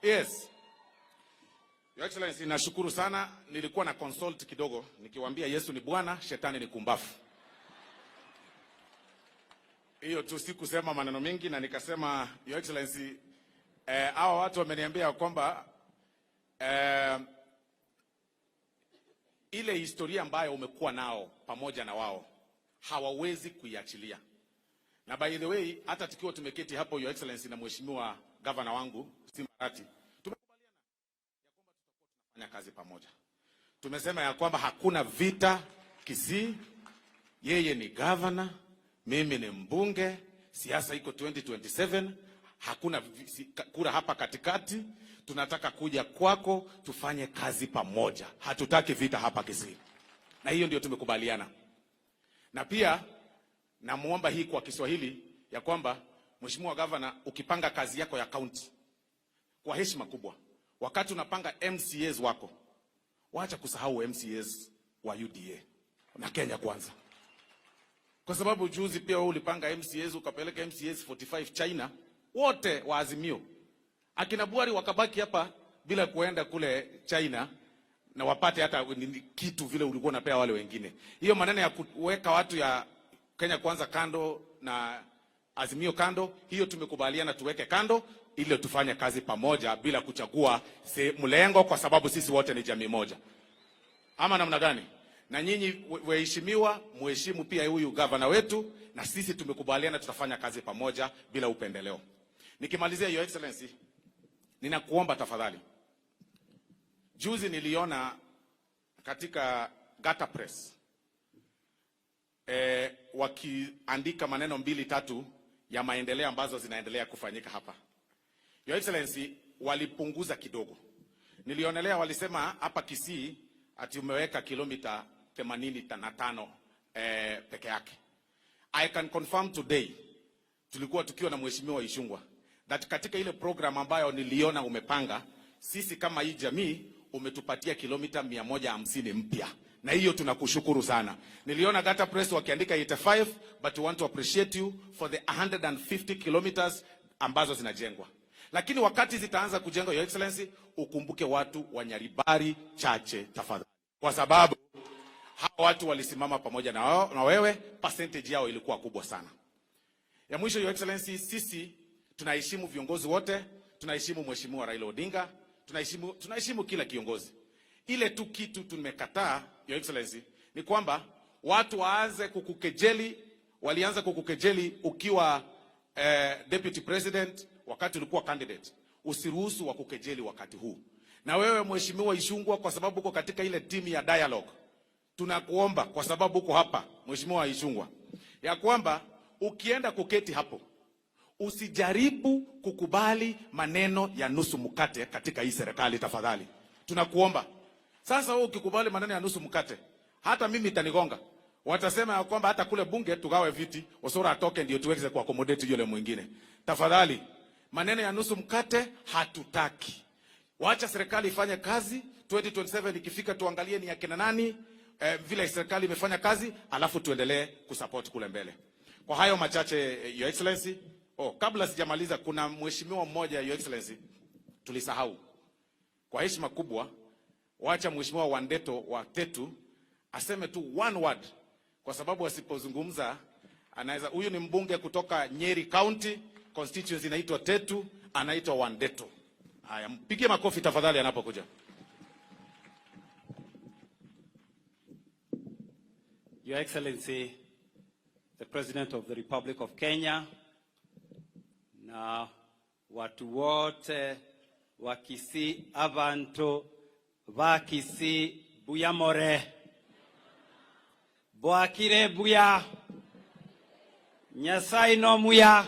Yes. Your Excellency, nashukuru sana. Nilikuwa na consult kidogo nikiwaambia Yesu ni Bwana, shetani ni kumbafu. Hiyo tu, sikusema maneno mengi, na nikasema, Your Excellency, hawa watu wameniambia kwamba ile historia ambayo umekuwa nao pamoja na wao hawawezi kuiachilia. Na by the way, hata tukiwa tumeketi hapo, Your Excellency, na mheshimiwa gavana wangu Simba Arati, tumekubaliana ya kwamba tutakuwa tunafanya kazi pamoja. Tumesema ya kwamba hakuna vita Kisii, yeye ni gavana, mimi ni mbunge, siasa iko 2027, hakuna kura hapa katikati. Tunataka kuja kwako tufanye kazi pamoja, hatutaki vita hapa Kisii, na hiyo ndio tumekubaliana. Na pia namuomba hii kwa Kiswahili ya kwamba, Mheshimiwa Gavana, ukipanga kazi yako ya county kwa heshima kubwa, wakati unapanga MCAs wako, wacha kusahau MCAs wa UDA na Kenya Kwanza, kwa sababu juzi pia wewe ulipanga MCAs, ukapeleka MCAs 45 China, wote wa Azimio, akina Buhari wakabaki hapa bila kuenda kule China na wapate hata kitu vile ulikuwa unapea wale wengine. Hiyo maneno ya kuweka watu ya Kenya Kwanza kando na Azimio kando, hiyo tumekubaliana tuweke kando ili tufanye kazi pamoja bila kuchagua mlengo, kwa sababu sisi wote ni jamii moja, ama namna gani? Na nyinyi waheshimiwa, muheshimu pia huyu gavana wetu, na sisi tumekubaliana tutafanya kazi pamoja bila upendeleo. Nikimalizia, Your Excellency, ninakuomba tafadhali. Juzi niliona katika Gata Press wakiandika maneno mbili tatu ya maendeleo ambazo zinaendelea kufanyika hapa. Your Excellency, walipunguza kidogo. Nilionelea walisema hapa Kisii ati umeweka kilomita 85 peke yake. I can confirm today, tulikuwa tukiwa na Mheshimiwa Ichung'wah, that katika ile program ambayo niliona umepanga, sisi kama hii jamii umetupatia kilomita 150 mpya, na hiyo tunakushukuru sana. Niliona Gata Press wakiandika 85, but we want to appreciate you for the 150 kilometers ambazo zinajengwa, lakini wakati zitaanza kujengwa, Your Excellency, ukumbuke watu wa Nyaribari Chache tafadhali, kwa sababu hawa watu walisimama pamoja na wewe, percentage yao ilikuwa kubwa sana. Ya mwisho, Your Excellency, sisi tunaheshimu viongozi wote, tunaheshimu Mheshimiwa Raila Odinga, tunaheshimu kila kiongozi. Ile tu kitu tumekataa, Your Excellency, ni kwamba watu waanze kukukejeli. Walianza kukukejeli ukiwa deputy president, wakati ulikuwa candidate. Usiruhusu wakukejeli wakati huu. Na wewe Mheshimiwa Ichung'wah, kwa sababu uko katika ile timu ya dialogue, tunakuomba kwa sababu uko hapa Mheshimiwa Ichung'wah, ya kwamba ukienda kuketi hapo usijaribu kukubali maneno ya nusu mkate katika hii serikali tafadhali, tunakuomba. Sasa wewe ukikubali maneno ya nusu mkate, hata mimi itanigonga. Watasema ya kwamba hata kule bunge tugawe viti, Osoro atoke ndio tuweze kuaccommodate yule mwingine. Tafadhali, maneno ya nusu mkate hatutaki. Wacha serikali ifanye kazi. 2027 ikifika, tuangalie ni akina nani, vile serikali imefanya kazi, alafu tuendelee kusupport kule mbele. Kwa hayo machache, Your Excellency. Oh, kabla sijamaliza, kuna mheshimiwa mmoja, Your Excellency, tulisahau. Kwa heshima kubwa, wacha Mheshimiwa Wandeto wa Tetu aseme tu one word, kwa sababu asipozungumza anaweza. Huyu ni mbunge kutoka Nyeri County, constituency inaitwa Tetu, anaitwa Wandeto. Haya, mpigie makofi tafadhali anapokuja. Your Excellency, the President of the Republic of Kenya, na watu wote wa Kisii, abantu ba Kisii, buyamore bwakire buya Nyasaye no muya.